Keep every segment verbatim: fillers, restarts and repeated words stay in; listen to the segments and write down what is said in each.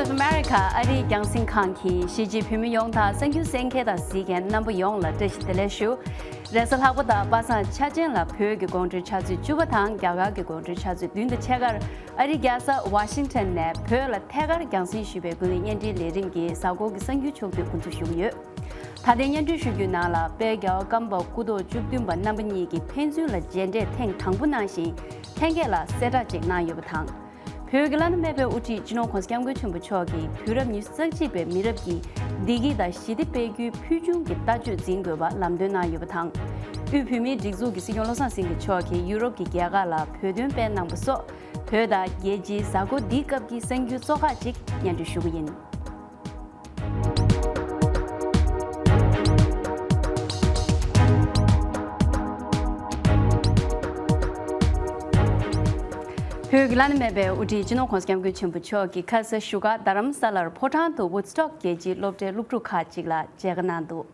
ཨ་མེ་རི་ཁ་ཨ་རིའི་རྒྱང་སྲིང་ཁང་གིས་གཞིས་བྱེས་བོད་མི་ཡོངས་དང་གསར་འགྱུར་གསན་མཁན་དང་གཟིགས་མཁན་རྣམ་པ་ཡོངས་ལ་བཀྲ་ཤིས་བདེ་ལེགས་ཞུ། རེས་གཟའ་ལྷག་པ་དང་པ་སངས་འཆར་ཅན་ལ་བོད་ཀྱི་དགོང་དྲོའི་ཆུ་ཚོད་བཅུ་པ་དང་རྒྱ་གར་གྱི་དགོང་དྲོའི་ཆུ་ཚོད་བདུན་དང་ཕྱེད་ཀར་ཨ་རིའི་རྒྱལ་ས་ཝ་ཤིང་ཊོན་ནས་བོད་ལ་ཐད་ཀར་རྒྱང་སྲིང་ཞུས་པའི་ཀུན་གླེང་བརྙན་འཕྲིན་ལས་རིམ་གྱི་གཟའ་འཁོར་གྱི་གསར་འགྱུར་ཕྱོགས་བསྡུས་འགོ་འཛུགས་ཞུ་གི་ཡོད། ད་ལྟའི་སྙན་སྒྲོན་ཞུ་རྒྱུའི་ནང་ལ་དཔལ་རྒྱལ་བ་ཀམ་པ་སྐུ་ཐོག་བཅུ་བདུན་པ་རྣམ་པ་གཉིས་ཀྱིས་ཕན་ཚུན་ལ་མཇལ་འཕྲད་ཐེངས་དང་པོ་གནང་ཞིང་། ལྷན་རྒྱས་ལ་གསལ་བསྒྲགས་ཅིག་གནང་ཡོད་པ་དང་། བོད་ཀྱི་བླ་ན་མེད་པའི་དབུ་ཁྲིད་སྤྱི་ནོར་༸གོང་ས་༸སྐྱབས་མགོན་ཆེན་པོ་མཆོག་གིས་དུས་རབས་ཉི་ཤུ་རྩ་གཅིག་པའི་མི་རབས་ཀྱིས་བདེ་སྐྱིད་དང་ཞི་བདེ་སྤེལ་རྒྱུའི་ཕུལ་བྱུང་གི་ལྟ་སྤྱོད་འཛིན་དགོས་པ་ལམ་སྟོན་གནང་ཡོད་པ་དང་། དབུས་བོད་མིའི་སྒྲིག་འཛུགས་ཀྱི་སྲིད་སྐྱོང་བློ་བཟང་སེང་གེ་མཆོག་གིས་ཡུ་རོབ་ཀྱི་རྒྱལ་ཁག་ལ་བོད་དོན་སྤེལ་གནང་པ་སོགས་བོད་དང་རྒྱལ་སྤྱིའི་གཟའ་འཁོར་འདིའི་སྐབས་ཀྱི་གསར་འགྱུར་གཙོ་ཁག་ཅིག་སྙན་སྒྲོན་ཞུ་གི་ཡིན། བོད་ཀྱི་བླ་ན་མེད་པའི་དབུ་ཁྲིད་སྤྱི་ནོར་༸གོང་ས་༸སྐྱབས་མགོན་ཆེན་པོ་མཆོག་གིས་ཁ་ས་བཞུགས་སྒར་རྡ་རམ་ས་ལར་ཕོ་བྲང་དུ་ཝུཌ་སི་ཊོག་རྒྱལ་སྤྱིའི་སློབ་གྲྭའི་སློབ་ཕྲུག་ཁག་ཅིག་ལ་མཇལ་ཁ་གནང་འདུག་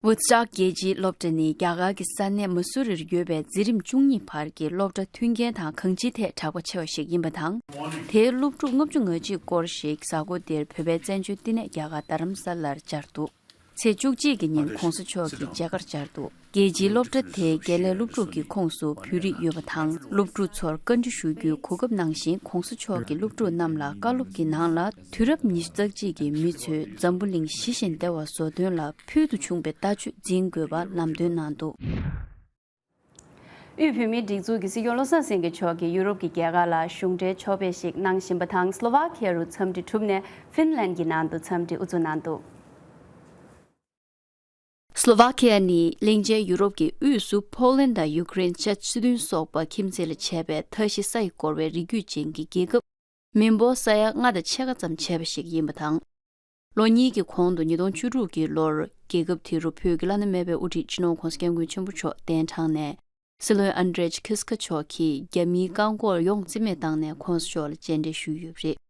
ཝུཌ་སི་ཊོག་རྒྱལ་སྤྱིའི་སློབ་གྲྭ་ནི་རྒྱ་གར་གྱི་ས་གནས་མ་སུ་རིར་ཡོད་པའི་འཛིན་རིམ་བཅུ་གཉིས་བར་གྱི་སློབ་གྲྭ་མཐུན་རྐྱེན་དང་གང་ཅིའི་ཐད་གྲགས་པ་ཆེ་བ་ཞིག་ཡིན་པ་དང་། དེའི་སློབ་ཕྲུག་ལྔ་བཅུ་ང་གཅིག་སྐོར་ཞིག་གཟའ་འཁོར་འདིར་བོད་པའི་བཙན་བྱོལ་བསྟི་གནས་རྒྱ་གར་རྡ་རམ་ས་ལར་བཅར་འདུག་ཚེས་བཅུ་གཅིག་གི་ཉིན་༸གོང་ས་མཆོག་གིས་མཇལ་ཁར་བཅར་འདུག་རྒྱལ་སྤྱིའི་སློབ་གྲྭ་དེའི་དགེ་ལས་སློབ་ཕྲུག་གི་ཁོངས་སུ་བོད་རིགས་ཡོད་པ་དང་། སློབ་ཕྲུག་ཚོར་བཀའ་འདྲི་ཞུ་རྒྱུའི་གོ་སྐབས་གནང་ཞིང་། ༸གོང་ས་མཆོག་གིས་སློབ་ཕྲུག་རྣམས་ལ་བཀའ་སློབ་ཀྱི་ནང་ལ། དུས་རབས་ཉི་ཤུ་རྩ་གཅིག་གི་མི་ཚོས་འཛམ་བུ་གླིང་ཞི་བཞིན་བདེ་བ་བཟོ་དོན་ལ་ཕུལ་དུ་བྱུང་བའི་ལྟ་སྤྱོད་འཛིན་དགོས་པ་ལམ་སྟོན་གནང་འདུག་དབུས་བོད་མིའི་སྒྲིག་འཛུགས་ཀྱི་སྲིད་སྐྱོང་བློ་བཟང་སེང་གེ་མཆོག་གིས་ཡུ་རོབ་ཀྱི་རྒྱལ་ཁག་ལ་གཞུང་འབྲེལ་ཕྱོགས་ཕེབས་ཤིག་གནང་བཞིན་པ་དང་། སློ་ཝཱ་ཁི་ཡ་རུ་འཚམས་འདྲི་གྲུབ་ནས་ཧྥིན་ལན་གྱི་ནང་དུ་འཚམས་འདྲི་དབུ་འཛུགས་གནང་འདུག་སློ་ཝཱ་ཁི་ཡ་ནི་གླིང་ཆེན་ཡུ་རོབ་ཀྱི་དབུས་སུ་ཕོ་ལན་དང་ཡུ་ཀེ་རེན། ཅེཀ་སྤྱི་མཐུན་སོགས་པ་ཁྱིམ་མཚེས་ལ་བྱས་པའི་མཐའ་བཞི་ས་ཡིས་བསྐོར་བའི་རི་རྒྱུད་ཅན་གྱི་རྒྱལ་ཁབ། མི་འབོར་ས་ཡ་ལྔ་དང་ཕྱེད་ཀ་ཙམ་བྱས་པ་ཞིག་ཡིན་པ་དང་། ལོ་གཉིས་ཀྱི་གོང་དུ་ཉིས་སྟོང་བཅུ་དྲུག་གི་ལོར་རྒྱལ་ཁབ་དེ་རུ་བོད་ཀྱི་བླ་ན་མེད་པའི་དབུ་ཁྲིད་སྤྱི་ནོར་༸གོང་ས་༸སྐྱབས་མགོན་ཆེན་པོ་མཆོག་གདན་དྲངས་ནས། སྲིད་བློན་ཨན་དྲེ་ཁི་སི་ཁ་མཆོག་གིས་རྒྱ་མིའི་བཀག་འགོག་ཡོངས་རྩིས་མེད་བཏང་ནས་༸གོང་ས་མཆོག་ལ་མཇལ་འཕྲད་ཞུས་ཡོད་པ་རེད།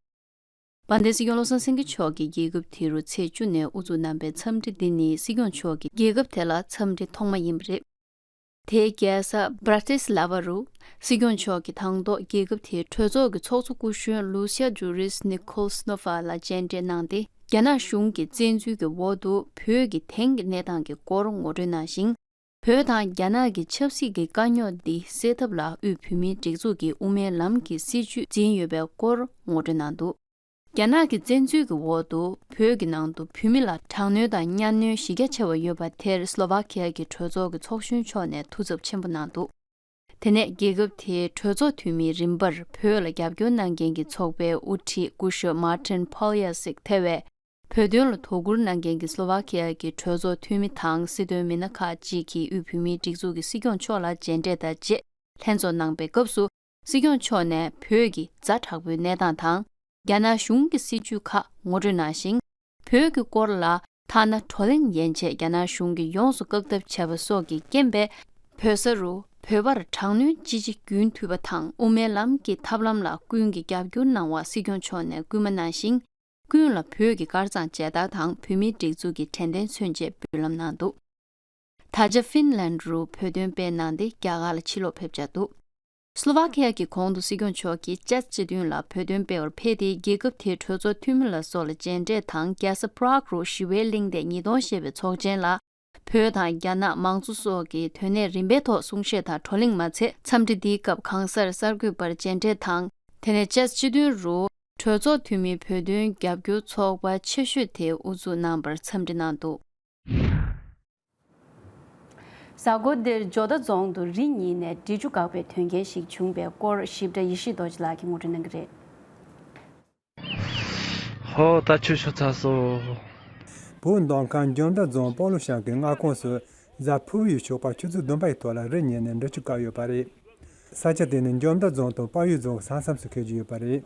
དཔལ་ལྡན་སྲིད་སྐྱོང་བློ་བཟང་སེང་གེ་མཆོག་གིས་རྒྱལ་ཁབ་དེ་རུ་ཚེས་བཅུ་ནས་དབུ་འཛུགས་གནང་པའི་འཚམས་འདྲི་འདི་ནི་སྲིད་སྐྱོང་མཆོག་གིས་རྒྱལ་ཁབ་དེ་ལ་འཚམས་འདྲི་ཐོག་མ་ཡིན་པ་རེད། དེའི་རྒྱལ་ས་བྷ་ར་ཏི་སི་ལ་ཝ་རུ་སྲིད་སྐྱོང་མཆོག་གིས་དང་ཐོག་རྒྱལ་ཁབ་དེའི་གྲོས་ཚོགས་ཀྱི་ཚོགས་གཙོ་སྐུ་གཞོན་ལུ་སི་ཡ་ཇུ་རིས་ནི་ཁོལ་སི་ནོ་ཧྥ་ལ་མཇལ་འཕྲད་གནང་སྟེ། རྒྱ་ནག་གཞུང་གི་བཙན་འཛུལ་གྱི་འོག་ཏུ་བོད་ཀྱི་དེང་གི་གནས་སྟངས་ཀྱི་སྐོར་ངོ་སྤྲོད་གནང་ཞིང་། བོད་དང་རྒྱ་ནག་གི་ཆབ་སྲིད་ཀྱི་དཀའ་རྙོག་འདི་སེལ་ཐབས་ལ་དབུས་བོད་མིའི་སྒྲིག་འཛུགས་ཀྱིས་དབུ་མའི་ལམ་གྱི་སྲིད་བྱུས་འཛིན་ཡོད་པའི་སྐོར་ངོ་སྤྲོད་གནང་འདུག་རྒྱ་ནག་གི་བཙན་འཛུལ་གྱི་འོག་ཏུ་བོད་ཀྱི་ནང་དུ་བོད་མི་ལ་དྲག་གནོན་དང་གཉའ་གནོན་གཞི་རྒྱ་ཆེ་བ་ཡོད་པ་དེར་སློ་ཝཱ་ཁི་ཡ་གི་གྲོས་ཚོགས་ཀྱི་ཚོགས་གཞོན་མཆོག་ནས་ཐུགས་འཚབ་ཆེན་པོ་གནང་འདུག་དེ་ནས་རྒྱལ་ཁབ་དེའི་གྲོས་ཚོགས་འཐུས་མིའི་རིམ་པར་བོད་ལ་རྒྱབ་སྐྱོར་གནང་མཁན་གྱི་ཚོགས་པའི་དབུ་ཁྲིད་སྐུ་ཞབས་མཱ་ཏིན་ཕོལ་ཡ་སིག་ཐེ་བས། བོད་དོན་ལ་དོ་ཁུར་གནང་མཁན་གྱི་སློ་ཝཱ་ཁི་ཡ་གི་གྲོས་ཚོགས་འཐུས་མི་དང་སྲིད་དོན་མི་སྣ་ཁག་ཅིག་གིས་དབུས་བོད་མིའི་སྒྲིག་འཛུགས་ཀྱི་སྲིད་སྐྱོང་མཆོག་ལ་མཇལ་འཕྲད་དང་རྗེས་ལྷན་ཚོགས་གནང་པའི་སྐབས་སུ། སྲིད་སྐྱོང་མཆོག་ནས་བོད་ཀྱི་ཛ་དྲག་པོའི་གནས་སྟངས་དང་། རྒྱ་ནག་གཞུང་གི་སྲིད་བྱུས་ཁག་ངོ་སྤྲོད་གནང་ཞིང་། བོད་ཀྱི་སྐོར་ལ་ཐ་ན་བགྲོ་གླེང་ཡན་ཆད་རྒྱ་ནག་གཞུང་གིས་ཡོངས་སུ་བཀག་ཐབས་བྱས་པ་སོགས་ཀྱི་རྐྱེན་པས། བོད་ས་རུ་བོད་པར་དྲག་གནོན་ཅི་ཆེ་རྒྱུན་མཐུད་པ་དང་། དབུ་མའི་ལམ་གྱི་ཐབས་ལམ་ལ་ཀུན་གྱིས་རྒྱབ་སྐྱོར་གནང་བར་སྲིད་སྐྱོང་མཆོག་ནས་སྐུལ་མ་གནང་ཞིང་། ཀུན་ལ་བོད་ཀྱི་དཀར་གཙང་མཇལ་དར་དང་བོད་མིའི་སྒྲིག་འཛུགས་ཀྱི་དྲན་རྟེན་མཚོན་ཆས་འབུལ་ལམ་གནང་འདུག་ད་ཆ་ཧྥིན་ལན་རུ་བོད་དོན་སྤེལ་གནང་སྟེ་རྒྱ་གར་ལ་ཕྱིར་ལོག་ཕེབས་འཆར་འདུག་སློ་ཝཱ་ཁི་ཡ་གི་གོང་དུ་སྲིད་སྐྱོང་མཆོག་གིས་ཅེཀ་སྤྱི་མཐུན་ལ་བོད་དོན་སྤེལ་བར་ཕེབས་ཏེ། རྒྱལ་ཁབ་དེའི་གྲོས་ཚོགས་འཐུས་མི་ལ་སོགས་ལ་མཇལ་འཕྲད་དང་། རྒྱལ་ས་པ་རག་རུ་ཞི་བའི་གླིང་དེ་ཉིས་སྟོང་ཞེས་པའི་ཚོགས་ཆེན་ལ། བོད་དང་རྒྱ་ནག་མང་གཙོ་སོགས་ཀྱི་དོན་གནད་རིམ་པའི་ཐོག་གསུང་བཤད་དང་བགྲོ་གླེང་མ་ཚད། འཚམས་འདྲི་འདིའི་སྐབས་གང་སར་གསར་འགོད་པར་མཇལ་འཕྲད་དང་། དེ་ནས་ཅེཀ་སྤྱི་མཐུན་རུ་གྲོས་ཚོགས་འཐུས་མིའི་བོད་དོན་རྒྱབ་སྐྱོར་ཚོགས་པ་ཆེ་ཤོས་དེ་དབུ་འཛུགས་གནང་བར་འཚམས་འདྲི་གནང་འདུག་གཟའ་འཁོར་འདིར་ཇོ་བདག་རྫོང་དུ་རི་གཉིས་ནས་འབྲི་ཆུ་འགག་པའི་དོན་རྐྱེན་ཞིག་བྱུང་བའི་སྐོར་ཞིབ་ཕྲ་ཡེ་ཤེས་རྡོ་རྗེ་ལགས་ཀྱིས་ངོ་སྤྲོད་གནང་གི་རེད། ཧོ། ད་ཆུ་ཤོར་ཚར་སོང་། བོད་མདོ་ཁམས་འཇོ་མདའ་རྫོང་སྤོ་ལོ་ཤང་གི་མངའ་ཁོངས་སུ་གཟའ་ཕུར་བུའི་ཞོགས་པ་ཆུ་ཚོད་བདུན་པ་ཡི་ཐོག་ལ་རི་གཉིས་ནས་འབྲི་ཆུ་བཀག་ཡོད་པ་རེད། ས་ཆ་དེ་ནི་འཇོ་མདའ་རྫོང་དང་དཔའ་ཡུལ་རྫོང་གི་ས་མཚམས་སུ་འཁེལ་གྱི་ཡོད་པ་རེད།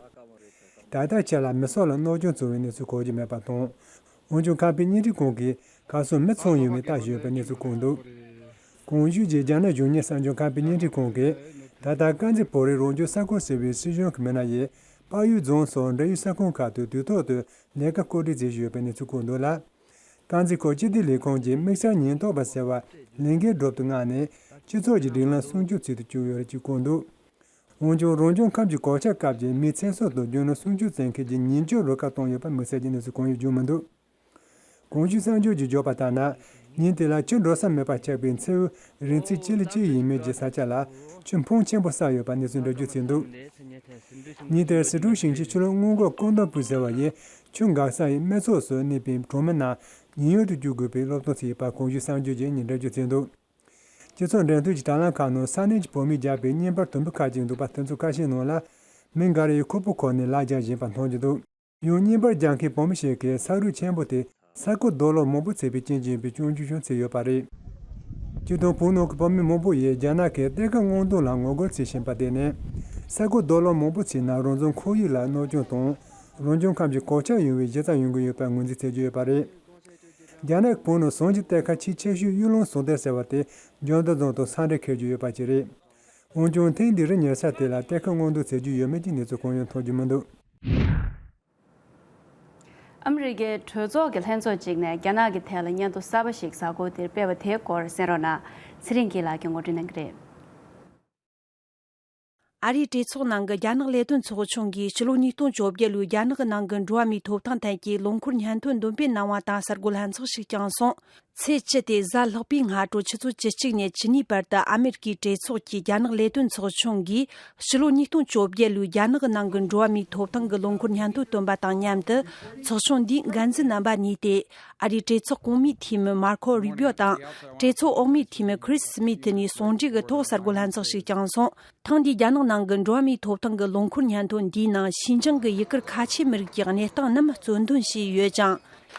ད་ལྟའི་ཆར་ལ་མི་སེར་ལ་གནོད་སྐྱོན་བྱུང་བའི་གནས་ཚུལ་གོ་རྒྱུ་མེད་པ་དང་། འོན་ཀྱང་ཁམས་པའི་བརྙན་འཕྲིན་ཁང་གིས་གར་སོང་མི་ཚང་ཡོང་བའི་ལྟ་བཞིན་ཡོད་པའི་གནས་ཚུལ་བཀོད་འདུག་གོང་ཞུས་ཀྱི་རྒྱ་ནག་གཞུང་གཉེར་གསར་འགྱུར་ཁམས་པའི་བརྙན་འཕྲིན་ཁང་གིས། ད་ལྟ་དཀར་མཛེས་བོད་རིགས་རང་སྐྱོང་ས་ཁུལ་ཟེར་བའི་སྲིད་གཞུང་གི་མི་སྣ་ཡིས་དཔའ་ཡུལ་རྫོང་སོགས་འབྲེལ་ཡོད་ས་ཁུལ་ཁག་ཏུ་དུས་ཐོག་ཏུ་ལས་ཀ་བཀོད་སྒྲིག་བྱེད་བཞིན་ཡོད་པའི་གནས་ཚུལ་བཀོད་འདུག་ལ། དཀར་མཛེས་ཁུལ་སྤྱི་བདེ་ལས་ཁུངས་ཀྱིས་དམིགས་བསལ་ཉེན་རྟོག་པ་ཟེར་བ་ལས་འགན་སྒྲུབ་ཏུ་མངགས་ནས། སྤྱི་ཚོགས་ཀྱི་སྒྲིག་ལམ་སྲུང་སྐྱོབ་ཆེད་དུ་བཅུག་ཡོད་རེད་ཅེས་བཀོད་འདུག་འོན་ཀྱང་རང་བྱུང་ཁམས་ཀྱི་གོད་ཆག་སྐབས་ཀྱི་མིའི་ཚེ་སྲོག་དང་རྒྱུ་ནོར་སྲུང་སྐྱོབ་བྱེད་མཁན་གྱི་ཉེན་སྐྱོབ་རུ་ཁག་བཏང་ཡོད་པ་དམིགས་བསལ་གྱི་གནས་ཚུལ་གང་ཡང་བྱུང་མི་འདུག་གོང་ཞུས་གསར་འགྱུར་གྱིས་བརྗོད་པ་ལྟར་ན། ཉིན་དེ་ལ་ཆུ་འགྲོ་ས་མེད་པ་ཆགས་པའི་མཚེའུ་རིང་ཚད་སྤྱི་ལེ་གཅིག་ཡས་མས་ཀྱི་ས་ཆ་ལ་ཆུ་འཕོངས་ཆེན་པོ་བསགས་ཡོད་པ་གནས་ཚུལ་འགྲེལ་བརྗོད་བྱས་འདུག་ཉིན་དེར་སི་ཁྲོན་ཞིང་ཆེན་ཆུ་ལུང་སྔོན་འགོག་ཀུང་ཏོ་པུའུ་ཟེར་བ་ཡིས་ཆུ་འགག་ས་ཡི་སྨད་ཚོགས་སུ་གནས་པའི་གྲོང་མི་རྣམས་ཉེན་གཡོལ་དུ་བསྐྱོད་དགོས་པའི་སློབ་སྟོན་བྱས་ཡོད་པ་གོང་ཞུས་གསར་འགྱུར་གྱིས་ངས་འགྲེལ་བརྗོད་བྱས་འདུག་སྤྱི་ཚོགས་འབྲེལ་མཐུད་ཀྱི་དྲ་ལམ་ཁག་ནང་ས་གནས་ཀྱི་བོད་མིས་བརྒྱབ་པའི་བརྙན་པར་དུམ་བུ་ཁག་ཅིག་འདུག་པ། དེ་ཚོ་ཁ་ཤས་ནང་ལ་མི་འགའ་རེ་ཡིས་ཁོག་པ་འཁོར་ནས་ལག་བརྒྱབ་བཞིན་པ་མཐོང་རྒྱུ་འདུག་ཡང་བརྙན་པར་རྒྱག་མཁན་བོད་མི་ཞིག་གིས་ས་རུད་ཆེན་པོ་དེ་ས་རྐོ་རྡོ་སློག་མང་པོ་བྱས་པའི་རྐྱེན་གྱིས་ཡིན་པའི་སྐྱོན་བརྗོད་ཀྱང་བྱས་ཡོད་པ་རེད། སྤྱིར་བཏང་བོད་ནང་གི་བོད་མི་མང་པོ་ཡིས་རྒྱ་ནག་གི་གཏེར་ཁ་སྔོག་འདོན་ལ་ངོ་རྒོལ་བྱེད་བཞིན་པ་དེ་ནི། ས་རྐོ་རྡོ་སློག་མང་པོ་བྱས་ན་རང་བྱུང་ཁོར་ཡུག་ལ་གནོད་སྐྱོན་དང་། རང་བྱུང་ཁམས་ཀྱི་གོད་ཆག་ཡོང་བའི་གཞི་རྩ་ཡོང་གི་ཡོད་པའི་ངོས་འཛིན་བྱེད་ཀྱི་ཡོད་པ་རེད། རྒྱ་ནག་གི་བོད་ནང་ཟངས་ཀྱི་གཏེར་ཁ་ཆེས་ཆེ་ཤོས་གཡུ་ལུང་ཟངས་གཏེར་ཟེར་བ་དེ་འཇམ་མདོ་རྫོང་དང་ས་འབྲེལ་འཁེལ་རྒྱུ་ཡོད་པ་ཅིག་རེད། འོན་ཀྱང་ཐེངས་འདིའི་རི་ཉིལ་ས་དེ་ལ་གཏེར་ཁ་སྔོག་འདོན་བྱེད་རྒྱུ་ཡོད་མེད་ཀྱི་གནས་ཚུལ་གང་ཡང་ཐོན་རྒྱུ་མི་འདུག་ཨ་མི་རི་ཀའི་གྲོས་ཚོགས་ཀྱི་ལྷན་ཚོགས་གཅིག་ནས་རྒྱ་ནག་གི་ཐད་ལ་སྙན་ཐོ་གསར་པ་ཞིག་གཟའ་འཁོར་འདིར་སྤེལ་བ་དེའི་སྐོར་གསན་རོགས་གནང་། ཚེ་རིང་སྐྱིད་ལགས་ཀྱིས་ངོ་སྤྲོད་གནང་གི་རེད། ཨ་རིའི་གྲོས་ཚོགས་ནང་གི་རྒྱ་ནག་ལས་དོན་ཚོགས་ཆུང་གིས་ཕྱི་ལོ་ཉིས་སྟོང་བཅོ་བརྒྱད་ལོའི་རྒྱ་ནག་གི་ནང་གི་འགྲོ་བ་མིའི་ཐོབ་ཐང་ཐད་ཀྱི་ལོ་འཁོར་སྙན་ཐོ་འདོན་སྤེལ་གནང་བ་དང་གསར་འགོད་ལྷན་ཚོགས་ཤིག་བསྐྱངས་སོང་། ཚེས་བཅུ་སྟེ་གཟའ་ལྷག་པའི་སྔ་དྲོ་ཆུ་ཚོད་བཅུ་གཅིག་ནས་བཅུ་གཉིས་བར་དུ་ཨ་མེ་རི་ཀའི་གྲོས་ཚོགས་ཀྱི་རྒྱ་ནག་ལས་དོན་ཚོགས་ཆུང་གིས་ཕྱི་ལོ་ཉིས་སྟོང་བཅོ་བརྒྱད་ལོའི་རྒྱ་ནག་གི་ནང་གི་འགྲོ་བ་མིའི་ཐོབ་ཐང་གི་ལོ་འཁོར་སྙན་ཐོ་བཏོན་པ་དང་མཉམ་དུ། ཚོགས་ཆུང་འདིའི་འགན་འཛིན་རྣམ་པ་གཉིས་ཏེ། ཨ་རིའི་གྲོས་ཚོགས་གོང་མའི་འཐུས་མི་མར་ཁོ་རུ་བིའོ་དང་། གྲོས་ཚོགས་འོག་མའི་འཐུས་མི་ཁྲིས་སྨིཐ་གཉིས་ཟུང་འབྲེལ་གྱི་ཐོག་གསར་འགོད་ལྷན་ཚོགས་ཤིག་བསྐྱངས་སོང་། ཐེངས་འདིའི་རྒྱ་ནག་ནང་གི་འགྲོ་བ་མིའི་ཐོབ་ཐང་གི་ལོ་འཁོར་སྙན་ཐོ་འདིའི་ནང་ཞིན་ཅང་གི་ཡུ་གུར་ཁ་ཆེ་མི་རིགས་ཀྱི་གནས་སྟངས་རྣམས་རྩོད་འདོན་བྱས་ཡོད་ཅིང་།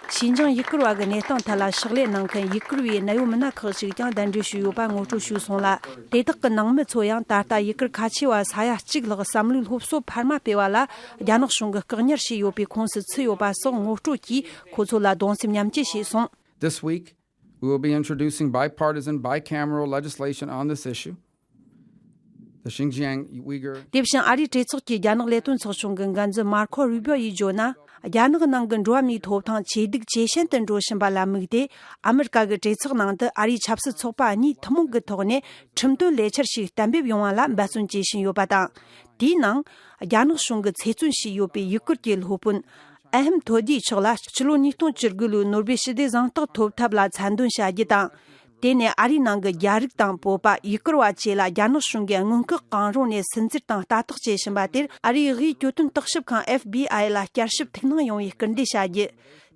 ཞིན་ཅང་ཡུ་གུར་བ་གི་གནས་སྟངས་ཐད་ལ་ཕྱག་ལས་གནང་མཁན་ཡུ་གུར་བའི་གནད་ཡོད་མི་སྣ་ཁག་ཅིག་ཀྱང་གདན་འདྲེན་ཞུས་ཡོད་པ་ངོ་སྤྲོད་ཞུས་སོང་ལ། དེ་དག་གི་ནང་མི་ཚོ་ཡང་ད་ལྟ་ཡུ་གུར་ཁ་ཆེ་བ་ས་ཡ་གཅིག་ལྷག་བསམ་བློའི་སློབ་གསོ་འཕར་མ་སྤེལ་བ་ལ་རྒྱ་ནག་གཞུང་གིས་བཀག་ཉར་བྱས་ཡོད་པའི་ཁོངས་སུ་ཚུད་ཡོད་པ་སོགས་ངོ་སྤྲོད་ཀྱིས་ཁོ་ཚོ་ལ་གདུང་སེམས་མཉམ་སྐྱེད་བྱས་སོང་། This week, we will be introducing bipartisan, bicameral legislation on this issue. The Xinjiang Uyghur དེ་བཞིན་ཨ་རིའི་གྲོས་ཚོགས་ཀྱི་རྒྱ་ནག་ལས་དོན་ཚོགས་ཆུང་གི་འགན་འཛིན་མར་ཁོ་རུ་བིའོ་ཡིས་བརྗོད་ན། རྒྱ་ནག་ནང་གི་འགྲོ་བ་མིའི་ཐོབ་ཐང་ཇེ་སྡུག་ཇེ་ཞན་དུ་འགྲོ་བཞིན་པ་ལ་དམིགས་ཏེ། ཨ་མི་རི་ཀ་གི་གྲོས་ཚོགས་ནང་དུ་ཨ་རིའི་ཆབ་སྲིད་ཚོགས་པ་གཉིས་ཐུན་མོང་གི་ཐོག་ནས་ཁྲིམས་དོན་ལས་འཆར་ཞིག་གཏན་འབེབས་ཡོང་བ་ལ་འབད་བརྩོན་བྱེད་བཞིན་ཡོད་པ་དང་། དེའི་ནང་རྒྱ་ནག་གཞུང་གིས་ཚེ་བཙོན་བྱས་ཡོད་པའི་ཡུ་གུར་གྱི་སློབ་དཔོན་ཨ་ཧམ་ཐོ་དིའི་ཕྱོགས་ལ་ཕྱི་ལོ་ཉིས་སྟོང་བཅུ་དགུ་ལོའི་ནོ་སྦེལ་ཞི་བདེ་གཟེངས་རྟགས་ཐོབ་ཐབས་ལ་མཚན་འདོན་བྱ་རྒྱུ་དང་། དེ་ནས་ཨ་རིའི་ནང་གི་རྒྱ་རིགས་དང་བོད་པ་ཡུ་གུར་བ་བཅས་ལ་རྒྱ་ནག་གཞུང་གིས་སྔོན་འགོག་གང་རུང་ནས་སུན་གཙེར་དང་ལྟ་རྟོག་བྱེད་བཞིན་པ་དེར་ཨ་རིའི་དབུས་གྱོད་དོན་བརྟག་ཞིབ་ཁང་ཨེཕ་བི་ཨའི་ལ་བསྐྱར་ཞིབ་ཐུགས་སྣང་ཡོང་བའི་སྐུལ་འདེད་བྱ་རྒྱུ།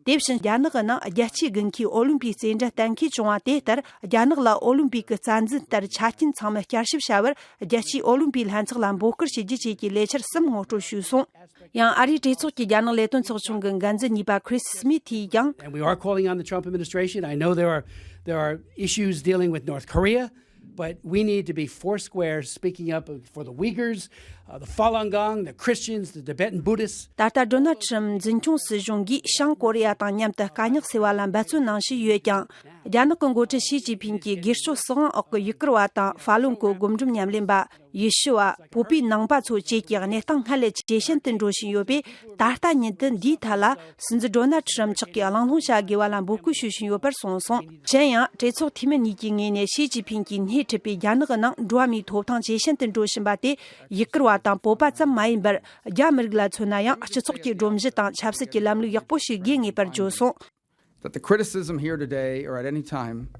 དེ་བཞིན་རྒྱ་ནག་གི་ནང་རྒྱལ་སྤྱིའི་དགུན་ཁའི་ཨོ་ལིམ་པིའི་རྩེད་འགྲན་གཏན་འཁེལ་བྱུང་བ་དེ་ལྟར་རྒྱ་ནག་ལ་ཨོ་ལིམ་པིག་གི་རྩ་འཛིན་ལྟར་ཆ་རྐྱེན་ཚང་མ་བསྐྱར་ཞིབ་བྱ་བར་རྒྱལ་སྤྱིའི་ཨོ་ལིམ་པིའི་ལྷན་ཚོགས་ལ་འབོད་སྐུལ་བྱེད་རྒྱུ་བཅས་ཀྱི་ལས་འཆར་གསུམ་ངོ་སྤྲོད་ཞུས་སོང་། ཡང་ཨ་རིའི་གྲོས་ཚོགས་ཀྱི་རྒྱ་ནག་ལས་དོན་ཚོགས་ཆུང་གི་འགན་འཛིན་གཉིས་པ་ཁྲིས་སྨིཐ་ཡིས་ཀྱང་། And we are calling on the Trump administration. I know there are there are issues dealing with North Korea, but we need to be four square speaking up for the Uyghurs, uh, the Falun Gong, the Christians, the Tibetan Buddhists. ད་ལྟ་ཌོ་ནལ་ཁྲིམ་འཛིན་སྐྱོང་སྲིད་གཞུང་གིས་བྱང་ཀོ་རི་ཡ་དང་མཉམ་དུ་དཀའ་རྙོག་སེལ་བ་ལ་འབད་བརྩོན་གནང་བཞིན་ཡོད་ཀྱང་། རྒྱ་ནག་གི་འགོ་ཁྲིད་ཞི་ཅིན་ཕིང་གིས་སྒེར་གཅོད་སྲིད་དབང་འོག་གི་ཡུ་གུར་བ་དང་ཧྥ་ལུན་གོ་སྒོམ་སྒྲུབ་ཉམས་ལེན་པ། ཡེ་ཤུ་བ། བོད་པའི་ནང་པ་ཚོ་བཅས་ཀྱི་གནས་སྟངས་སྔར་ལས་ཇེ་ཞན་དུ་འགྲོ་བཞིན་ཡོད་པས། ད་ལྟ་ཉིན་དུ་འདིའི་ཐད་ལ་སྲིད་འཛིན་ཌོ་ནལ་ཁྲི་རམ་མཆོག་གིས་གླེང་སློང་བྱ་དགོས་པ་ལ་འབོད་སྐུལ་ཞུ་བཞིན་ཡོད་པར་གསུངས་སོང་། གཞན་ཡང་གྲོས་ཚོགས་འཐུས་མི་གཉིས་ཀྱི་ངོས་ནས་ཞི་ཅིན་ཕིང་གིས་སྣེ་ཁྲིད་པའི་རྒྱ་ནག་གི་ནང་འགྲོ་བ་མིའི་ཐོབ་ཐང་ཇེ་ཞན་དུ་འགྲོ་བཞིན་པ་དེ་ཡུ་གུར་བ་དང་བོད་པ་ཙམ་མ་ཡིན་པར། རྒྱ་མི་རིགས་ལ་མཚོན་ན་ཡང་སྤྱི་ཚོགས་ཀྱི་སྒྲོམ་གཞི་དང་ཆབ་སྲིད་ཀྱི་ལམ་ལུགས་ཡག་པོ་ཞིག་དགོས་ངེས་པར་བརྗོད་སོང་། That the criticism here today or at any time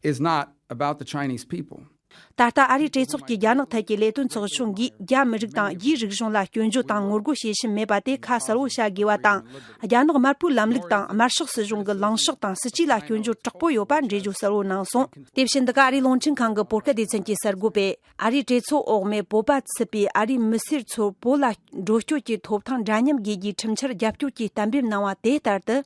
is not about the Chinese people. ད་ལྟ་ཨ་རིའི་གྲོས་ཚོགས་ཀྱི་རྒྱ་ནག་ཐད་ཀྱི་ལས་དོན་ཚོགས་ཆུང་གིས་རྒྱ་མི་རིགས་དང་རྒྱའི་རིག་གཞུང་ལ་སྐྱོན་བརྗོད་དང་ངོ་རྒོལ་བྱེད་བཞིན་མེད་པ་དེ་ཁ་གསལ་བོ་བྱ་དགོས་པ་དང་། རྒྱ་ནག་དམར་པོའི་ལམ་ལུགས་དང་དམར་ཤོག་སྲིད་གཞུང་གི་ལངས་ཕྱོགས་དང་སྲིད་ཇུས་ལ་སྐྱོན་བརྗོད་དྲག་པོ་ཡོད་པ་འགྲེལ་བརྗོད་གསལ་བོ་གནང་སོང་། དེ་བཞིན་འདི་ག་ཨ་རིའི་རླུང་འཕྲིན་ཁང་གི་བོད་སྐད་སྡེ་ཚན་གྱིས་གསར་འགོད་པས། ཨ་རིའི་གྲོས་ཚོགས་འོག་མས་བོད་པ་ཚུད་པའི་ཨ་རིའི་མི་སེར་ཚོར་བོད་ལ་འགྲོ་སྐྱོད་ཀྱི་ཐོབ་ཐང་འདྲ་མཉམ་དགོས་རྒྱུའི་ཁྲིམས་འཆར་རྒྱབ་སྐྱོར་གྱིས་གཏན་འབེབས་གནང་བ་དེ་ལྟར་དུ།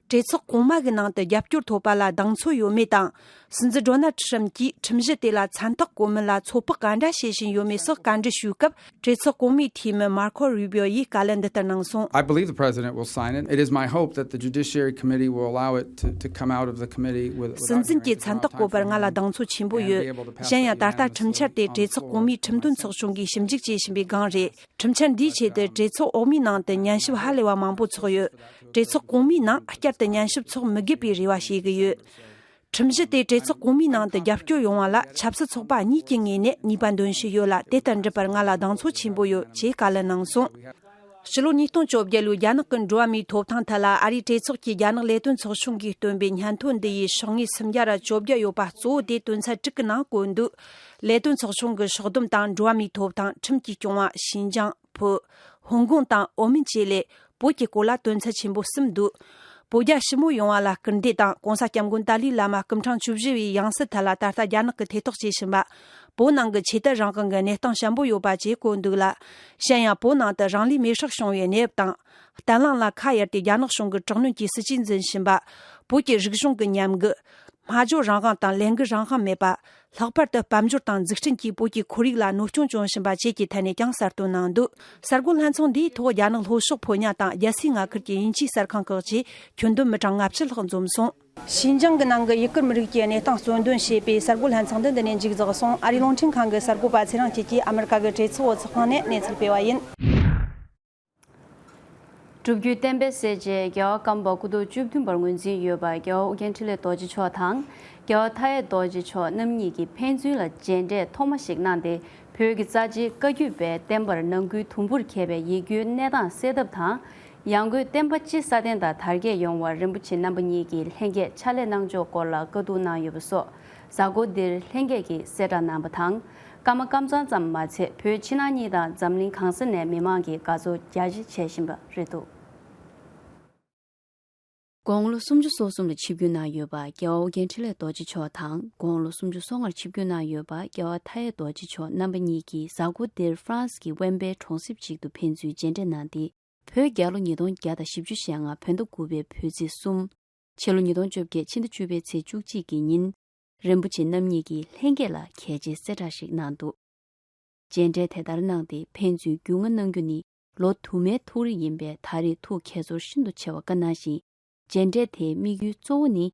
གྲོས་ཚོགས་གོང་མ་གི་ནང་དུ་རྒྱབ་སྐྱོར་ཐོབ་པ་ལ་གདེང་ཚོད་ཡོད་མེད་དང་། སྲིད་འཛིན་ཌོ་ནལ་ཁྲི་རམ་གྱིས་ཁྲིམས་གཞི་དེ་ལ་མཚན་རྟགས་བཀོད་མིན་ལ་ཚོད་དཔག་ག་འདྲ་བྱེད་བཞིན་ཡོད་མེད་སོགས་བཀའ་འདྲི་ཞུས་སྐབས། གྲོས་ཚོགས་གོང་མའི་འཐུས་མི་མར་ཁོ་རུ་བིའོ་ཡིས་བཀའ་ལན་འདི་ལྟར་གནང་སོང་། I believe the president will sign it. It is my hope that the Judiciary Committee will allow it to, to come out of the committee with, without hearings. སྲིད་འཛིན་གྱིས་མཚན་རྟགས་བཀོད་པར་ང་ལ་གདེང་ཚོད་ཆེན་པོ་ཡོད། གཞན་ཡང་ད་ལྟ་ཁྲིམས་འཆར་དེ་གྲོས་ཚོགས་གོང་མའི་ཁྲིམས་དོན་ཚོགས་ཆུང་གིས་ཞིབ་འཇུག་བྱེད་བཞིན་པའི་སྒང་རེད། ཁྲིམས་འཆར་འདིའི་ཆེད་དུ་གྲོས་ཚོགས་འོག་མའི་ནང་དུ་ཉན་ཞིབ་ཧ་ལས་པ་མང་པོ་ཚོགས་ཡོད། གྲོས་ཚོགས་གོང་མའི་ནང་བསྐྱར་དུ་ཉན་ཞིབ་ཚོགས་མི་དགོས་པའི་རེ་བ་བྱེད་ཀྱི་ཡོད། ཁྲིམས་གཞི་དེ་གྲོས་ཚོགས་གོང་མའི་ནང་དུ་རྒྱབ་སྐྱོར་ཡོང་བ་ལ་ཆབ་སྲིད་ཚོགས་པ་གཉིས་ཀྱི་ངོས་ནས་ནུས་པ་འདོན་བཞིན་ཡོད་ལ། དེ་ལྟར་འགྲུབ་པར་ང་ལ་གདེང་ཚོད་ཆེན་པོ་ཡོད་ཅེས་བཀའ་ལན་གནང་སོང་། ཕྱི་ལོ་ཉིས་སྟོང་བཅོ་བརྒྱད་ལོའི་རྒྱ་ནག་གི་འགྲོ་བ་མིའི་ཐོབ་ཐང་ཐད་ལ། ཨ་རིའི་གྲོས་ཚོགས་ཀྱིས་རྒྱ་ནག་ལས་དོན་ཚོགས་ཆུང་གིས་བཏོན་པའི་སྙན་ཐོ་འདི་ཡི་ཕྱོགས་ངོས་སུམ་བརྒྱ་ར་བཅོ་བརྒྱད་ཡོད་པ་གཙོ་བོ་དེ་དོན་ཚན་དྲུག་གི་ནང་བཀོད་འདུག་ལས་དོན་ཚོགས་ཆུང་གི་ཕྱོགས་བསྡོམས་དང་། འགྲོ་བ་མིའི་ཐོབ་ཐང། ཁྲིམས་ཀྱི་སྐྱོང་བ། ཞིན་ཅང་། བོད། ཧོང་ཀོང་དང་ཨོ་མིན་བཅས་ལས། བོད་ཀྱི་སྐོར་ལ་དོན་ཚན་ཆེན་པོ་གསུམ་འདུག་བོད་རྒྱ་ཞི་མོལ་ཡོང་བ་ལ་སྐུལ་འདེད་དང་། ྋགོང་ས་ྋསྐྱབས་མགོན་ཏཱ་ལའི་བླ་མ་སྐུ་ཕྲེང་བཅུ་བཞི་བའི་ཡང་སྲིད་ཐད་ལ་ད་ལྟ་རྒྱ་ནག་གིས་ཐེ་གཏོགས་བྱེད་བཞིན་པ། བོད་ནང་གི་ཆོས་དད་རང་དབང་གི་གནས་སྟངས་ཞན་པོ་ཡོད་པ་བཅས་བཀོད་འདུག་ལ། གཞན་ཡང་བོད་ནང་དུ་རང་ལུས་མེར་སྲེག་བྱུང་བའི་གནས་བབ་དང་། བརྟན་ལྷིང་ལ་ཁ་གཡར་ཏེ་རྒྱ་ནག་གཞུང་གིས་དྲག་གནོན་གྱི་སྲིད་ཇུས་འཛིན་བཞིན་པ། བོད་ཀྱི་རིག་གཞུང་གི་ཉམས་རྒུད། སྨྲ་བརྗོད་རང་དབང་དང་ལས་འགུལ་རང་དབང་མེད་པ། ལྷག་པར་དུ་དཔལ་འབྱོར་དང་འཛུགས་སྐྲུན་གྱིས་བོད་ཀྱི་ཁོར་ཡུག་ལ་གནོད་སྐྱོན་བྱུང་བཞིན་པ་བཅས་ཀྱི་ཐད་ནས་ཀྱང་གསལ་སྟོན་གནང་འདུག་གསར་འགོད་ལྷན་ཚོགས་འདིའི་ཐོག་རྒྱ་ནག་ལྷོ་ཕྱོགས་ཕོ་ཉ་དང་རྒྱལ་སའི་མངའ་ཁུལ་གྱི་དབྱིན་ཇིའི་གསར་ཁང་ཁག་ཅིག་ཁྱོན་བསྡོམས་མི་གྲངས་ལྔ་བཅུ་ལྷག་འཛོམས་སོང་། ཞིན་ཅང་གི་ནང་གི་ཡུ་གུར་མི་རིགས་ཀྱི་གནས་སྟངས་གཙོ་འདོན་བྱས་པའི་གསར་འགོད་ལྷན་ཚོགས་འདི་འདི་ནས་མཇུག་རྫོགས་སོང་། ཨ་རིའི་རླུང་འཕྲིན་ཁང་གི་གསར་འགོད་པ་ཚེ་རིང་སྐྱིད་ཀྱིས་ཨ་མི་རི་ཀ་གི་གྲོས་ཚོགས་འོག་ཚོགས་ཁང་ནས་གནས་ཚུལ་སྤེལ་བ་ཡིན། སྒྲུབ་བརྒྱུད་བསྟན་པའི་གསལ་བྱེད་རྒྱལ་བ་ཀརྨ་པ་སྐུ་ཕྲེང་བཅུ་བདུན་པར་ངོས་འཛིན་ཡོད་པ་རྒྱལ་བ་ཨོ་རྒྱན་འཕྲིན་ལས་རྡོ་རྗེ་མཆོག་དང་། རྒྱལ་བ་མཐའ་ཡས་རྡོ་རྗེ་མཆོག་རྣམ་གཉིས་ཀྱིས་ཕན་ཚུན་ལ་མཇལ་འཕྲད་ཐོག་མ་ཞིག་གནང་སྟེ། བོད་ཀྱི་རྩ་ཆེའི་བཀའ་བརྒྱུད་པའི་བསྟན་པར་ནང་ཁུལ་དུམ་བུར་གྱེས་པའི་ཡིད་སྐྱོའི་གནས་སྟངས་སེལ་ཐབས་དང་། ཡང་སྒོས་བསྟན་པ་སྤྱི་སྲ་བརྟན་དང་དར་རྒྱས་ཡོང་བར་རིན་པོ་ཆེ་རྣམ་པ་གཉིས་ཀྱིས་ལྷན་རྒྱས་ཕྱག་ལས་གནང་ཕྱོགས་སྐོར་ལ་བཀའ་བསྡུར་གནང་ཡོད་པ་སོགས། གཟའ་འཁོར་འདིར་ལྷན་རྒྱས་ཀྱིས་གསལ་བསྒྲགས་གནང་བ་དང་། ཀརྨ་ཀམ་ཚང་ཙམ་མ་ཚད། བོད་ཕྱི་ནང་གཉིས་དང་འཛམ་གླིང་གང་ས་ནས་མི་མང་གིས་དགའ་ཚོར་རྒྱ་ཆེ་བྱེད་བཞིན་པ་རེད་འདུག་དགུང་ལོ་སུམ་ཅུ་སོ་གསུམ་ལ་ཆིབས་བསྒྱུར་གནང་ཡོད་པ་རྒྱལ་བ་ཨོ་རྒྱན་འཕྲིན་ལས་རྡོ་རྗེ་མཆོག་དང་། དགུང་ལོ་སུམ་ཅུ་སོ་ལྔར་ཆིབས་བསྒྱུར་གནང་ཡོད་པ་རྒྱལ་བ་མཐའ་ཡས་རྡོ་རྗེ་མཆོག་རྣམ་པ་གཉིས་ཀྱིས་གཟའ་འཁོར་འདིར་ཧྥ་རན་སི་གི་ཝེམ་པེའི་གྲོང་གསེབ་ཅིག་ཏུ་ཕན་ཚུན་མཇལ་འཕྲད་གནང་སྟེ། བོད་རྒྱལ་ལོ་ཉིས་སྟོང་བརྒྱ་དང་བཞི་བཅུ་ཞེ་ལྔ། བོད་ཟླ་དགུ་པའི་བོད་ཚེས་གསུམ། ཕྱི་ལོ་ཉིས་སྟོང་བཅོ་བརྒྱད། ཕྱི་ཟླ་བཅུ་པའི་ཚེས་བཅུ་གཅིག་གི་ཉིན། རིན་པོ་ཆེ་རྣམ་གཉིས་ཀྱིས་ལྷན་རྒྱས་ལ་གལ་ཆེའི་གསལ་བསྒྲགས་ཤིག་གནང་འདུག་མཇལ་འཕྲད་དེ་ལྟར་གནང་སྟེ། ཕན་ཚུན་རྒྱུས་མངའ་གནང་རྒྱུ་ནི་ལོ་དུ་མའི་ཐུགས་རེ་ཡིན་པས། ད་རེས་ཐུགས་དགྱེས་ཚོར་ཤིན་ཏུ་ཆེ་བ་བཀའ་གནང་ཞིང་། མཇལ་འཕྲད་དེའི་དམིགས་ཡུལ་གཙོ་བོ་ནི།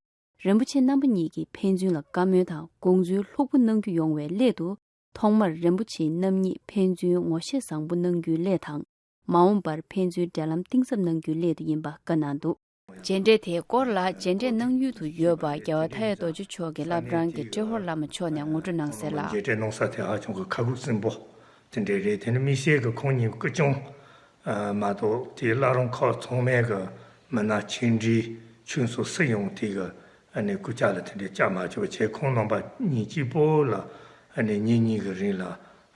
རིན་པོ་ཆེ་རྣམ་པ་གཉིས་ཀྱིས་ཕན་ཚུན་ལ་བཀའ་མོལ་དང་དགོངས་ཚུལ་ལྷུག་པོ་གནང་རྒྱུ་ཡོང་བའི་སླད་དུ། ཐོག་མར་རིན་པོ་ཆེ་རྣམ་གཉིས་ཕན་ཚུན་ངོ་ཤེས་བཟང་པོ་གནང་རྒྱུའི་སླད་དང་། མ་འོངས་པར་ཕན་ཚུན་འབྲེལ་ལམ་གཏིང་ཟབ་གནང་རྒྱུའི་སླད་དུ་ཡིན་པ་བཀའ་གནང་འདུག་མཇལ་འཕྲད་དེའི་སྐོར་ལ་མཇལ་འཕྲད་གནང་ཡུལ་དུ་ཡོད་པ་རྒྱལ་བ་མཐའ་ཡས་རྡོ་རྗེ་མཆོག་གི་བླ་བྲང་གི་ཏྲེ་ཧོར་བླ་མ་མཆོག་ནས་ངོ་སྤྲོད་གནང་གསལ་ལ། མཇལ་འཕྲད་གནང་ས་དེ་ཧ་ཅང་གི་ཁ་ཁུག་སིམ་པོ་དེ་འདྲ་རེད། དེ་ནི་དམིགས་བསལ་གྱི་ཁོང་གཉིས་སྐུ་སྐྱོང་མ་གཏོགས། དེའི་བླ་བྲང་ཁག་ཚང་མའི་གི་མི་སྣ་ཆེ་འབྲིང་ཆུང་སོགས་སུ་ཡང་དེ་གི་ཨ་ནི་སྐུ་ཕྱྭ་ལ་དེ་འདྲ་བཅར་མ་བཅུག་པ་བྱས། ཁོང་རྣམ་པ་གཉིས་གཅིག་པོ་ལ་ཨ་ནི་ཉིན་གཉིས་ཀྱི་རིང་ལ་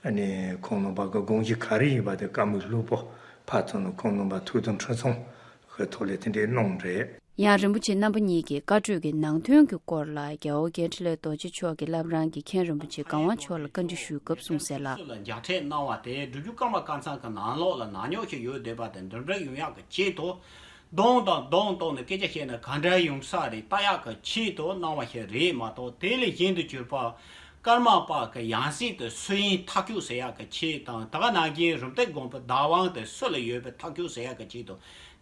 ཨ་ནི་ཁོང་རྣམ་པ་གི་དགོངས་གཞི་ག་རེ་ཡིན་པ་དེ་བཀའ་མོལ་ལྷུག་པོ་ཕར་ཚུར་ནས་ཁོང་རྣམ་པ་ཐུགས་དམ་ཁྲི་སྲོང་གི་ཐོག་ལས་དེ་འདྲའི་གནང་རེད། ཡང་རིན་པོ་ཆེ་རྣམ་པ་གཉིས་ཀྱིས་བཀའ་གྲོས་ཀྱི་ནང་དོན་གྱི་སྐོར་ལ་རྒྱལ་བ་ཨོ་རྒྱན་འཕྲིན་ལས་རྡོ་རྗེ་མཆོག་གི་བླ་བྲང་གི་མཁན་རིན་པོ་ཆེ་གང་དབང་མཆོག་ལ་བཀའ་འདྲི་ཞུས་སྐབས་གསུངས་གསལ་ལ། སུ་ལ་མཇལ་འཕྲད་གནང་བ་དེ་སྒྲུབ་བརྒྱུད་ཀརྨ་ཀམ་ཚང་གི་ནང་ལོགས་ལ་ནག་ཉོག་ཞིག་ཡོད་བསྡད་པ་དེ་འདུམ་འགྲིག་ཡོང་ཡག་གི་ཆེད་དུ། གདོང་དང་གདོང་གཏོགས་ནས་སྐད་ཆ་བཤད་ན་ག་འདྲ་ཡོང་ས་རེད་ལྟ་ཡག་གི་ཆེད་དུ་གནང་བ་ཞིག་རེད་མ་གཏོགས། དེ་ལས་གཞན་དུ་གྱུར་པ་ཀརྨ་པ་གི་ཡང་སྲིད་དུ་སུ་ཡིན་ཐག་གཅོད་ཟེར་ཡག་གི་ཆེད་དང་། ད་ག་ནང་བཞིན་རུམ་བཏེག་དགོན་པའི་བདག་དབང་དེ་སུ་ལ་ཡོད་པའི་ཐག་གཅོད་ཟེར་ཡག་གི་ཆེད་དུ་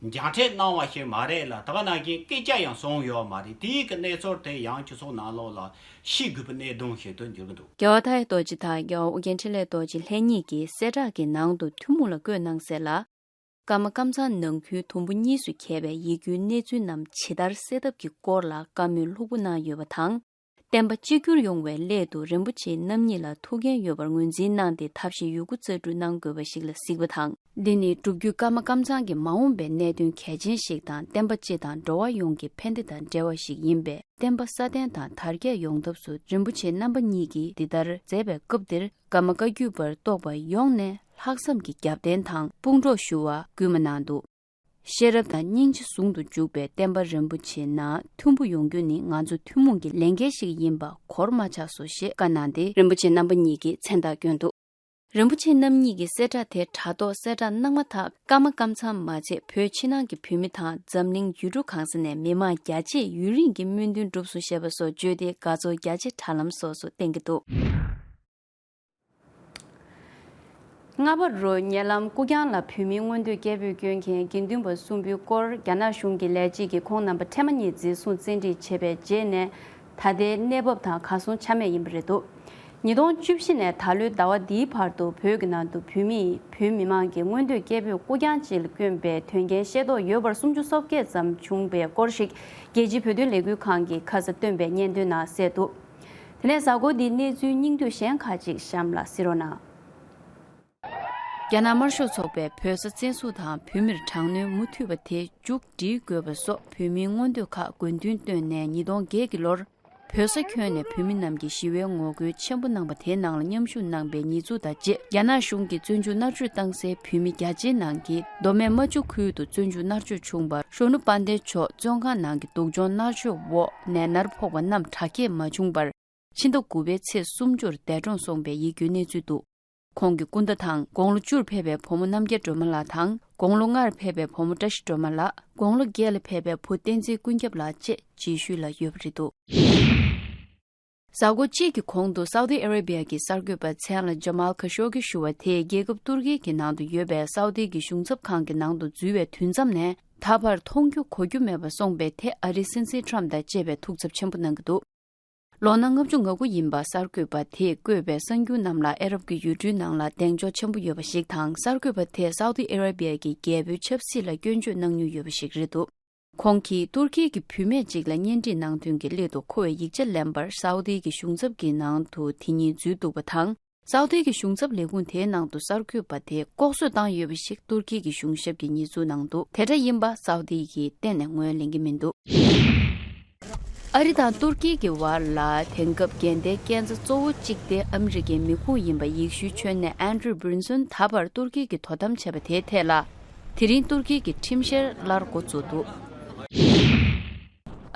མཇལ་འཕྲད་གནང་བ་ཞིག་མ་རེད་ལ། ད་ག་ནང་བཞིན་སྐད་ཆ་ཡང་གསུངས་ཡོད་མ་རེད། དེའི་གི་གནས་ཚུལ་དེ་ཡང་སྤྱི་ཚོགས་ནང་ལོགས་ལ་ཤེས་དགོས་པའི་གནད་དོན་ཞིག་ཏུ་འགྱུར་གྱི་འདུག་རྒྱལ་བ་མཐའ་ཡས་རྡོ་རྗེ་དང་རྒྱལ་བ་ཨོ་རྒྱན་འཕྲིན་ལས་རྡོ་རྗེ་ལྷན་གཉིས་ཀྱིས་གསལ་བསྒྲགས་ཀྱི་ནང་དུ་ཐུན་མོང་ལ་བཀོད་གནང་གསལ་ལ། ཀརྨ་ཀམ་ཚང་ནང་ཁུལ་དུམ་བུ་གཉིས་སུ་གྱེས་པའི་ཡིད་སྐྱོའི་གནས་ཚུལ་རྣམས་ཇི་ལྟར་སེལ་ཐབས་ཀྱི་སྐོར་ལ་བཀའ་མོལ་ལྷུག་པོ་གནང་ཡོད་པ་དང་། བསྟན་པ་གཅིག་གྱུར་ཡོང་བའི་སླད་དུ་རིན་པོ་ཆེ་རྣམ་གཉིས་ལ་ཐུགས་འགན་ཡོད་པར་ངོས་འཛིན་གནང་སྟེ། ཐབས་ཤེས་ཡོད་རྒུ་རྩལ་སྤྲུགས་གནང་དགོས་པ་ཞིག་ལ་གཟིགས་པ་དང་། འདི་ནི་སྒྲུབ་བརྒྱུད་ཀརྨ་ཀམ་ཚང་གི་མ་འོངས་པའི་གནད་དོན་གལ་ཆེན་ཞིག་དང་། བསྟན་པ་སྤྱི་དང་འགྲོ་བ་ཡོངས་ཀྱི་ཕན་བདེ་དང་འབྲེལ་བ་ཞིག་ཡིན་པས། བསྟན་པ་སྲ་བརྟན་དང་དར་རྒྱས་ཡོང་ཐབས་སུ་རིན་པོ་ཆེ་རྣམ་པ་གཉིས་ཀྱིས་འདི་ལྟར་མཛད་པའི་སྐབས་འདིར། ཀརྨ་བཀའ་བརྒྱུད་པར་གཏོགས་པ་ཡོངས་ནས་ལྷག་བསམ་གྱི་རྒྱབ་རྟེན་དང་དཔུང་གྲོགས་ཞུ་བ་སྐུལ་མ་གནང་འདུག་ཤེས་རབ་དང་སྙིང་རྗེ་ཟུང་དུ་འཇུག་པའི་བསྟན་པ་རིན་པོ་ཆེ་ནང་མཐུན་པོ་ཡོང་རྒྱུ་ནི་ང་ཚོ་ཐུན་མོང་གི་ལས་འགན་ཞིག་ཡིན་པ་གོར་མ་ཆག་སོ་ཞེས་བཀའ་གནང་སྟེ། རིན་པོ་ཆེ་རྣམ་པ་གཉིས་ཀྱིས་མཚན་རྟགས་བསྐྱོན་འདུག་རིན་པོ་ཆེ་རྣམ་གཉིས་ཀྱིས་གསལ་བསྒྲགས་དེ་དྲ་ཐོག་གསལ་བསྒྲགས་གནང་མ་ཐག་ཀརྨ་ཀམ་ཚང་མ་ཚད་བོད་ཕྱི་ནང་གི་བོད་མི་དང་འཛམ་གླིང་ཡུལ་གྲུ་གང་ས་ནས་མི་མང་རྒྱ་ཆེས་ཡུན་རིང་གི་སྨོན་འདུན་གྲུབ་སོང་ཞེས་པ་སོགས་བརྗོད་དེ་དགའ་ཚོར་རྒྱ་ཆེ་དྲ་ལམ་སོགས་སུ་བསྟན་གྱི་འདུག་རྔ་བ་རུ་ཉེ་ལམ་སྐུ་རྐྱང་ལ་བོད་མིའི་མངོན་འདོད་སྐད་འབོད་སྐྱོན་མཁན་དགེ་འདུན་པ་གསུམ་པོའི་སྐོར་རྒྱ་ནག་གཞུང་གི་ལས་བྱེད་ཀྱིས་ཁོང་རྣམ་པ་ཕྲན་བུ་གཉིས་འཛིན་བཟུང་བཙན་ཁྲིད་བྱས་པའི་རྗེས་ནས། ད་ལྟའི་གནས་བབ་དང་གར་སོང་ཆ་མེད་ཡིན་པ་རེད་འདུག་ཉིས་སྟོང་བཅུ་བཞི་ནས་ད་ལོའི་ཟླ་བ་འདིའི་བར་དུ་བོད་ཀྱི་ནང་དུ་བོད་མིས་བོད་མི་མང་གི་མངོན་འདོད་སྐད་འབོད་སྐུ་རྐྱང་ཅིག་ལ་བསྐྱོན་པའི་དོན་རྐྱེན་ཤེས་རྟོགས་ཡོད་པར་སུམ་ཅུ་སོ་བརྒྱད་ཙམ་བྱུང་བའི་སྐོར་ཞིག་རྒྱལ་སྤྱིའི་བོད་དོན་ལས་འགུལ་ཁང་གིས་ཁ་ས་བཏོན་པའི་སྙན་ཐོའི་ནང་གསལ་འདུག་དེ་ནས་གཟའ་འཁོར་འདིའི་གནས་ཚུལ་སྙིང་བསྡུས་གཞན་ཁག་ཅིག་གཤམ་ལ་གཟིགས་རོགས་གནང་། རྒྱ་ནག་དམར་ཤོག་ཚོགས་པས་བོད་ས་བཙན་བཟུང་དང་བོད་མིར་དྲག་གནོན་མུ་མཐུད་པ་དེ་མཇུག་སྒྲིལ་དགོས་པ་སོགས་བོད་མིའི་མངོན་འདོད་ཁག་དགོས་འདུན་བཏོན་ནས་ཉིས་སྟོང་བརྒྱད་ཀྱི་ལོར་བོད་ས་ཁྱོན་ནས་བོད་མི་རྣམས་ཀྱིས་ཞི་བའི་ངོ་རྒོལ་ཆེན་པོ་གནང་པ་དེའི་ནང་ལ་མཉམ་ཞུགས་གནང་པའི་ཉེས་འཛུགས་དང་བཅས་རྒྱ་ནག་གཞུང་གིས་བཙོན་འཇུག་མནར་གཅོད་བཏང་སའི་བོད་མི་བརྒྱ་ཆའི་ནང་གི་མདོ་སྨད་རྨ་ཆུ་ཁུལ་དུ་བཙོན་འཇུག་མནར་གཅོད་བྱུང་བར་གཞོན་ནུ་དཔལ་ལྡན་མཆོག་བཙོན་ཁང་ནང་གི་སྡུག་སྦྱོང་མནར་གཅོད་འོག་ནད་མནར་ཕོག་པ་རྣམས་དྲག་སྐྱེད་མ་བྱུང་བར་ཕྱི་ཟླ་དགུ་པའི་ཚེས་སུམ་ཅུར་འདས་གྲོངས་སོང་བའི་ཡིད་སྐྱོའི་གནས་ཚུལ་འདུག་ཁོང་གི་སྐུ་ཟླ་དང་དགུང་ལོ་བཅུར་ཕེབས་པའི་བུ་མོ་རྣམ་རྒྱལ་སྒྲོལ་མ་ལགས་དང་དགུང་ལོ་ལྔར་ཕེབས་པའི་བུ་མོ་བཀྲ་ཤིས་སྒྲོལ་མ་ལགས། དགུང་ལོ་བརྒྱད་ལ་ཕེབས་པའི་བུ་བསྟན་འཛིན་ཀུན་ཁྱབ་ལགས་བཅས་རྗེས་ཤུལ་ལ་ཡོད་པ་རེད་འདུག་གཟའ་འཁོར་གཅིག་གི་གོང་དུ་སའུ་ཏི་ཨ་རེ་བྷི་ཡ་གི་གསར་འགོད་པ་མཚན་ལ་ཇ་མཱལ་ཁ་ཤོ་གི་ཞུ་བ་དེས་རྒྱལ་ཁབ་ཏུར་ཀི་གི་ནང་དུ་ཡོད་པའི་སའུ་ཏི་གི་གཞུང་ཚབ་ཁང་གི་ནང་དུ་འཛུལ་བའི་དུས་མཚམས་ནས་ད་བར་མཐོང་རྒྱུ་གོ་རྒྱུ་མེད་པ་སོང་པའི་ཐད་ཨ་རིའི་སྲིད་འཛིན་ཁྲམ་དང་བཅས་པས་ཐུགས་འཚབ་ཆེན་པོ་གནང་གི་འདུག་ལོ་ན་ལྔ་བཅུ་ང་དགུ་ཡིན་པ་གསར་འགོད་པ་དེས་བཀོད་པའི་གསར་འགྱུར་རྣམས་ལ་ཨ་རབ་ཀྱི་ཡུལ་གྲུའི་ནང་ལ་གདེང་འཇོག་ཆེན་པོ་ཡོད་པ་ཞིག་དང་། གསར་འགོད་པ་དེས་སའུ་ཏི་ཨ་རེ་བྷི་ཡ་གི་རྒྱལ་པོའི་ཆབ་སྲིད་ལ་སྐྱོན་བརྗོད་གནང་མྱོང་ཡོད་པ་ཞིག་རེད་འདུག་ཁོང་གིས་ཏུར་ཀི་གི་བུད་མེད་ཅིག་ལ་གཉེན་སྒྲིག་གནང་དོན་གྱི་སླད་དུ་མཁོ་བའི་ཡིག་ཆ་ལེན་པར་སའུ་ཏི་གི་གཞུང་ཚབ་ཀྱི་ནང་དུ་དེ་ཉིད་འཛུལ་འདུག་པ་དང་། སའུ་ཏི་གི་གཞུང་ཚབ་ལས་ཁུངས་དེའི་ནང་དུ་གསར་འགོད་པ་དེ་ལྐོག་གསོད་བཏང་ཡོད་པ་ཞིག་ཏུར་ཀི་གི་གཞུང་ཞབས་ཀྱིས་ཉེས་འཛུགས་གནང་འདུག་དེ་འདྲ་ཡིན་པ་སའུ་ཏི་ཡིས་གཏན་ནས་ངོས་ལེན་གྱི་མི་འདུག་ཨ་རི་དང་ཏུར་ཀི་གི་བར་ལ་དེང་སྐབས་འགལ་ཟླའི་རྐྱེན་རྩ་གཙོ་བོ་གཅིག་དེ་ཨ་མི་རི་ཀའི་མི་ཁུངས་ཡིན་པ་ཡེ་ཤུའི་ཆོས་ནི་ཨན་ཌྲུ་བྷིར་སོན་ད་བར་ཏུར་ཀི་གིས་དོ་དམ་བྱས་པ་དེའི་ཐད་ལ། དེ་རིང་ཏུར་ཀི་གི་ཁྲིམས་བཤེར་སླར་འགོ་བཙུགས་འདུག་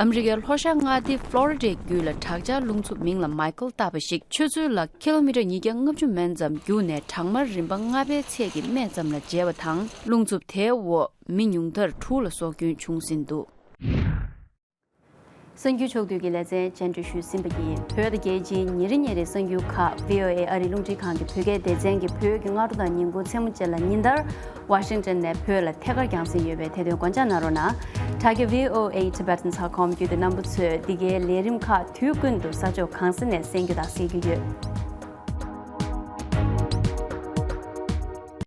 ཨ་མི་རི་ཀའི་ལྷོ་ཤར་མངའ་སྡེ་ཕློ་རི་ཌའི་རྒྱུད་ལ་དྲག་ཆར་རླུང་འཚུབ་མིང་ལ་མའི་ཁལ་བཏགས་པ་ཞིག་ཆུ་ཚོད་ལ་ཁི་ལོ་མི་ཊར་ཉིས་བརྒྱ་ལྔ་བཅུ་མན་ཙམ་རྒྱུག་ནས་གྲང་དམར་རིམ་པ་ལྔ་པའི་ཚད་ཀྱི་སྨད་ཙམ་ལ་འཇལ་བ་དང་། རླུང་འཚུབ་དེའི་འོག་མི་ཉུང་མཐར་དྲུག་ལ་སྲོག་སྐྱོན་བྱུང་ཟིན་འདུག་གསར་འགྱུར་ཕྱོགས་བསྡུས་ཀྱི་ལེ་ཚན་སྙན་སྒྲོན་ཞུས་ཟིན་པ་ཡིན། བོད་དང་རྒྱལ་སྤྱིའི་ཉིན་རེ་ཉིན་རེའི་གསར་འགྱུར་ཁག་བྷི་ཨོ་ཨེ་ཨ་རིའི་རླུང་འཕྲིན་ཁང་གི་བོད་སྐད་སྡེ་ཚན་གྱིས་བོད་ཀྱི་སྔ་དྲོ་དང་ཉིན་གུང་མཚན་མོ་བཅས་ལ་ཉིན་ལྟར་ཝ་ཤིང་ཊོན་ནས་བོད་ལ་ཐད་ཀར་རྒྱང་སྲིང་ཡོད་པས་དེ་དོན་དགོངས་འཇགས་གནང་རོགས་གནང་། དྲ་རྒྱ་བྷི་ཨོ་ཨེ་ཊི་བྷེ་ཊན་ཌོཊ་ཀོམ་བརྒྱུད་དེ་རྣམ་པ་ཚོས་འདི་གའི་ལས་རིམ་ཁག་དུས་ཀུན་ཏུ་ས་ཕྱོགས་གང་ས་ནས་གསན་རྒྱུ་དང་གཟིགས་རྒྱུ་ཡོད།